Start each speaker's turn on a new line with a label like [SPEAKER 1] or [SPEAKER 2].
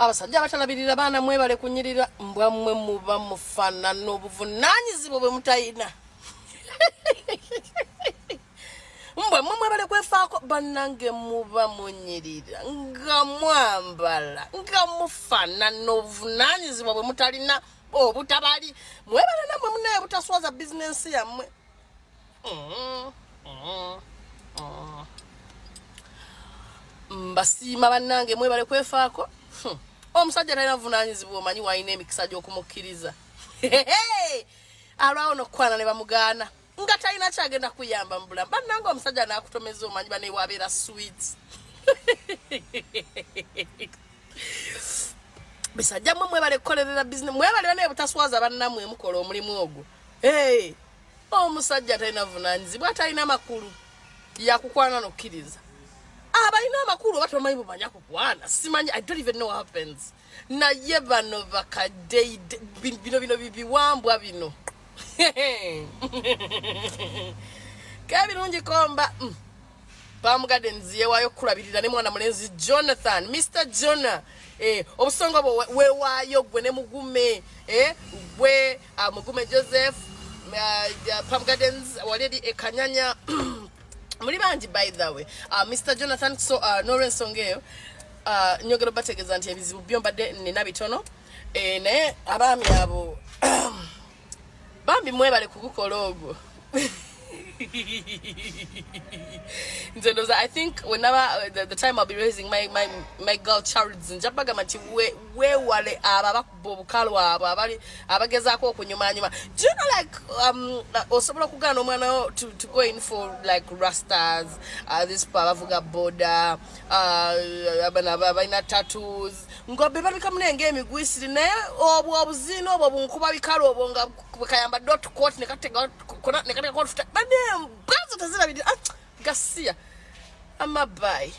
[SPEAKER 1] Abasajja abatalabirira baana mwebale kunyirira, mbwa mmwe muba mufaanana obuvunaanyizibwa bwe mutayina. Mbwa mmwe mwebale kwefaako bannange, muba munyirira nga mwambala nga mufaanana obuvunaanyizibwa bwe mutalina obutabali. Mwebale nammwe munaye butaswaza bizinensi yammwe. Mbasiima bannange, mwebale kwefaako. Omusajja talina buvunaanyizibwa, omanyi walina emikisa gy'okumukkiriza, alwawo n'okukwana ne bamugaana nga talina kyagenda kuyamba mu bulamu. Bannange, omusajja n'akutomeza, omanyi banewabeera sweet. Bisajja mmwe mwebale kukolerera bizinesi, mwebale banaye butaswaza bannammwe, mukola omulimu ogwo. Hey! Omusajja talina buvunaanyizibwa, talina makulu yakukwana nokkiriza. Abalina amakulu oba tomanyi bumanya kukwana, simanyi, I don't even know what happens. Naye bano bakadde bino bino bibiwambwa bino kebirungi komba. Palm Gardens yeewaayo okukulabirira ne mwana mulenzi Jonathan, Mr Jona. Obusonga bwo weewaayo gwe ne Mugume, gwe Mugume Joseph, Palm Gardens wali eri ekanyanya muli bangi, by the way, Mr Jonathan. So n'olwensonga eyo nyongera obategeeza nti ebizibu byo mbadde nina bitono, naye abaami abo bambi mwebale kugukola ogwo. Nze ndoza, I think whenever the time I'll be raising my girl childs, nja bagamba nti weewale abo abakuba obukalu, abo abali abagezaako okunyumanyuma. Do you know, like, osobola okugaana omwana wo to go in for like rastas, this people abavuga boda, bano balina tattoos nga be babika munenge emigwisiri, naye obwo obuziina obwo bunkuba bikalu obwo nga bwekayambadde otukooti nekategako otufuta, bane embwazo tezirabirira. Ah, gasiya amabayi.